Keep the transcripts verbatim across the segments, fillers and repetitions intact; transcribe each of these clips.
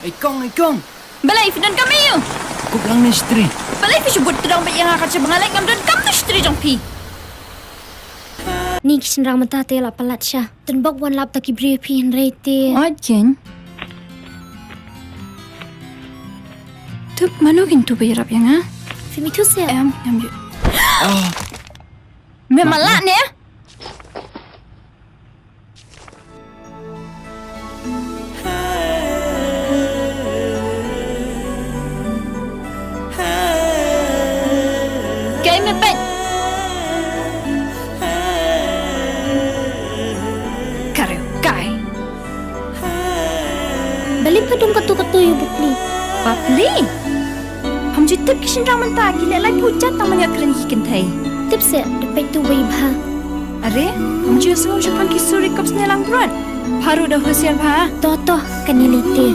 Ei kong, ei kong. Balei phi donkam ïa u? Kup lang ne shatri. Balei phi shu bud tdong bad ïa nga kat shaba nga leit ngam donkam tu shatri jong phi. Ni ki shynrang mynta te la palat sha. Tang bok wan lap ta ki briew phi hynrei te. Oi ken. Tup mano kin tu ba ïarap ïa nga? Phi mi tu se. Em, ngam ju. Ah. Me malah ne. Kai me peit. Kare kai. Balei phi dang katu katu ïa u bapli? Bapli? Pham ju tip ki shynrang mynta ki leh lai phu jat tang ban ïa kren ki kynthei. Tip se da peit tu wei bha. Are, pham ju sngew shu phan ki suri kop sne lang brot. Pha ruh da husiar bha. To to, kane lei te.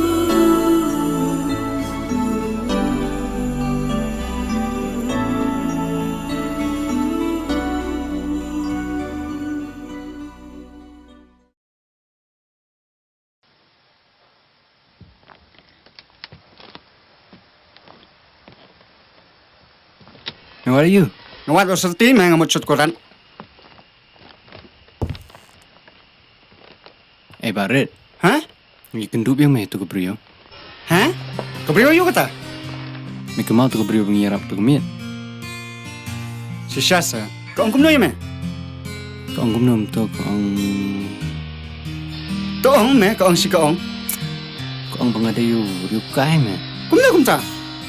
Nga wad ïa u. Nga wad u syrti me, nga mut shut kuran. Eh, Barit. Ha? Ngi kynduh biang me tu ka briew. Ha? Ka briew ïa u kata? Me kynmaw tu ka briew ba ngi ïarap tu ka miet. Shisha sa. Ka ong kumno ïa me? Ka ong kumno mynta ka ong. Ka ong me, ka ong shi ka ong. Ka ong ba nga dei u riewkai me. Kumno kumta?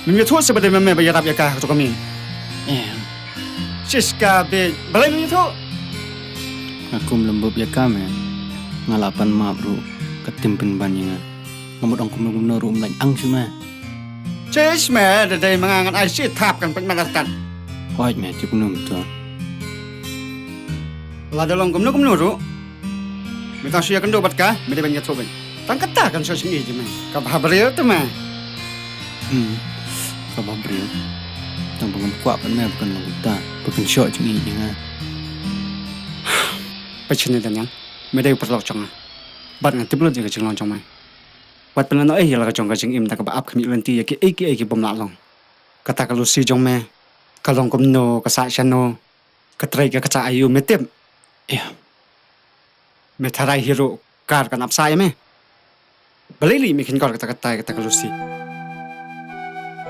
Mem ïathuh sa ba dei me me ba ïarap ïa ka ha ka jong ka miet. Em. Shish ka bit. Balei mem ïathuh? Nga kum lem bup ïa ka me. Nga la pan map ruh ka tim pynban ïa nga. Nga mut ong kumno kumno ruh um lait ang shu me. Shish me, da dei ma nga ngan ai shi thap kan pynman artat. Oi me, tip kumno mynta. Lada long kumno kumno ruh. Me tang shu ïakynduh bad ka, me dei ban ïathuh bad. Tang kata kan shu sngewthuh ïa me. Ka bhabriew te me. Hmm. Ka bhabriew. Tang ba ngam kwah pat me ba kan long kumta. Ba kan shu sngewthuh ïa nga. Peit shane Daniel. Me dei u paralok jong nga. Bad nga tip lut ïa ka jinglong jong me. Wat pynlehnoh ïa la ka jong ka jingim da kaba ap khmih lynti ïa kiei kiei ki bym lah long. Kata ka Lucy jong me. Ka long kumno, ka sah shano. Ka trei ka kata aïu me tip. Ïa. Me tharai hi ruh kar kan ap sah ïa me. Balei lei me khein kor kata kata ïa kata ka Lucy.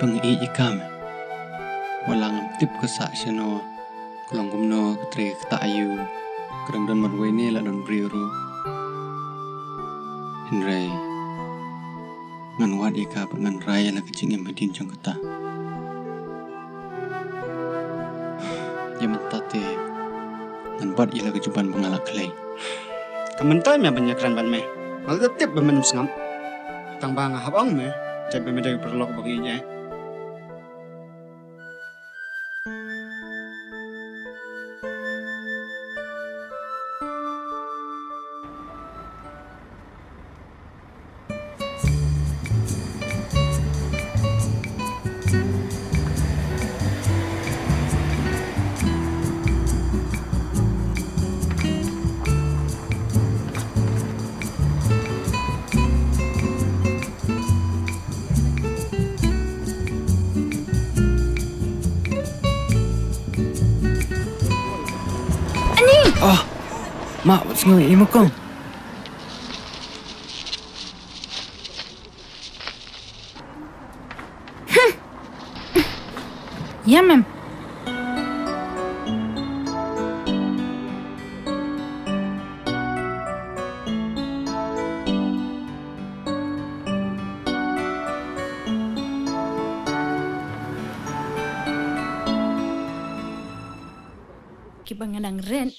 Pynngeit ïa ka me. Wat la ngam tip ka sah shano. Ka long kumno, ka trei ka kata aïu. Ka dang don marwei ne la don briew ruh. Hynrei ngan wad ïa ka bad ngan rai ïa la ka jingim hadien jong kata. Ïa mynta te ngan bat ïa la ka juban ba nga la khlei. Ka mynta me ban ïakren bad me. Nga la tip ba men sngap. Tang ba nga hap ong me, jait ba me dei u paralok ba ngi ïa. Ani! Oh, ma, wat sngew ïa i ma kong. Ïa mem. Kiba nga nang ren.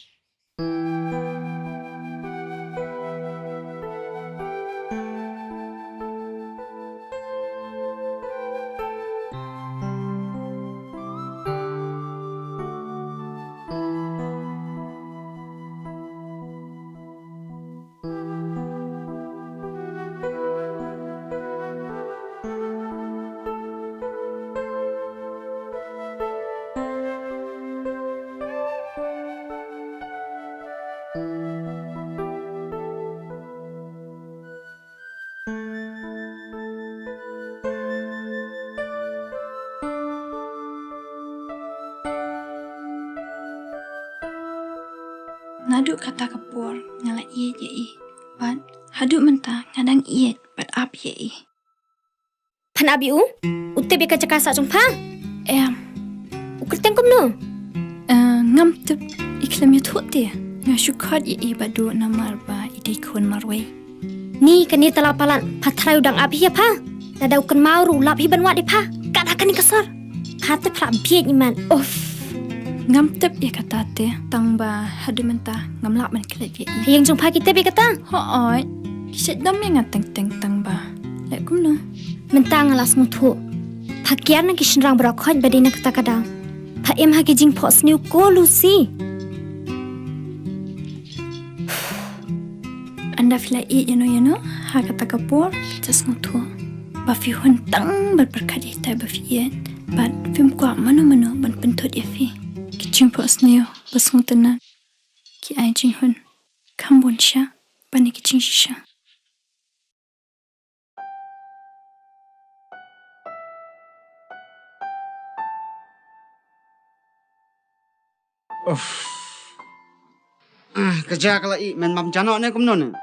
Naduh kata ka por nga la ïeit ïa i. Bad haduh mynta nga dang ïeit bad ap ïa i. Phan ap ïa u? U tip ïa ka jaka sah jong pha? Em. U kyrteng kumno? Eh, ngam tip, i khlem ïathuh te. Nga shu khot ïa i bad duh namar ba i dei khun marwei. Ni kane tala palat, pha tharai u dang ap hi ïa pha. Lada u kynmaw ruh u lap hi ban wad ïa pha. Ka da kane ka sor. Pha te pha la bieit imat. Uff. Ngam tip ïa kata te, tang ba haduh mynta ngam lah ban klet ïa i. Ha ïing jong pha ki tip ïa kata? Hooid. Ki shait dom ïa nga teng teng tang ba. Leh kumno? Mynta nga la sngewthuh. Pha kiar na ki shynrang baroh khoit ba dei na kata ka daw. Pha im ha ki jingphohsniew ko Lucy. Ynda phi la ïeit ïano ïano ha kata ka por, phi sngewthuh ba phi hun tang ban pyrkhat ïa ita ba phi ïeit bad phim kwah mano mano ban pynthut ïa phi. Ki jingphohsniew ba sngewtynnat ki ai jinghun kham bun sha ban ïa ki jingshisha. Uff. Ah, ka ja ka la ih, men bam ja noh ne kumno ne?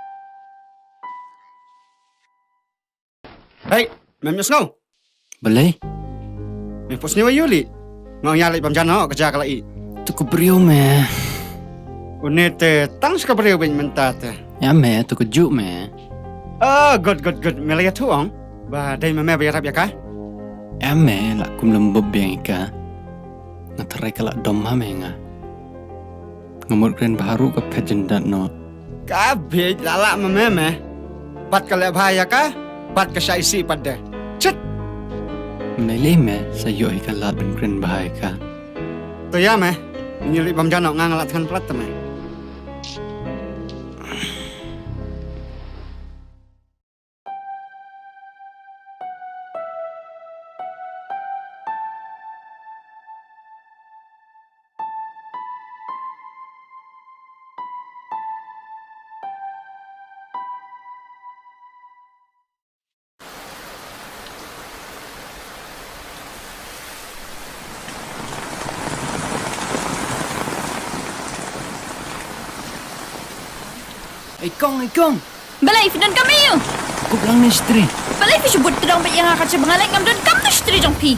Hei, mem ïohsngew? Balei? Me phohsniew aïu lei? Nga ong ïa leit bam ja noh, ka ja ka la ih. To ka briew me. Une te tang sa ka briew beiñ mynta te. Ïa me, to kajuh me. Oh, good, good, good. Me la ïathuh ong ba dei ma me ba ïarap ïa ka? Ïa me, la kum lem bub biang ïa ka. Nga tharai ka la dom ma me nga. Nga mut kren bha ruh ka phet jyndat noh. Ka bieit, la lah ma me me. Pat ka leh bha ïa ka, pat ka shah isih pat de. Chit. Me lei me, sa ïoh hi ka lad ban kren bha ïa ka. To ïa me, ngin ïa leit bam ja noh, nga nga la thngan palat te me. Ei kong, ei kong. Balei phi donkam ïa u? Kup lang ne shatri. Balei phi shu bud tdong bad ïa nga kat shaba nga leit ngam donkam tu shatri jong phi?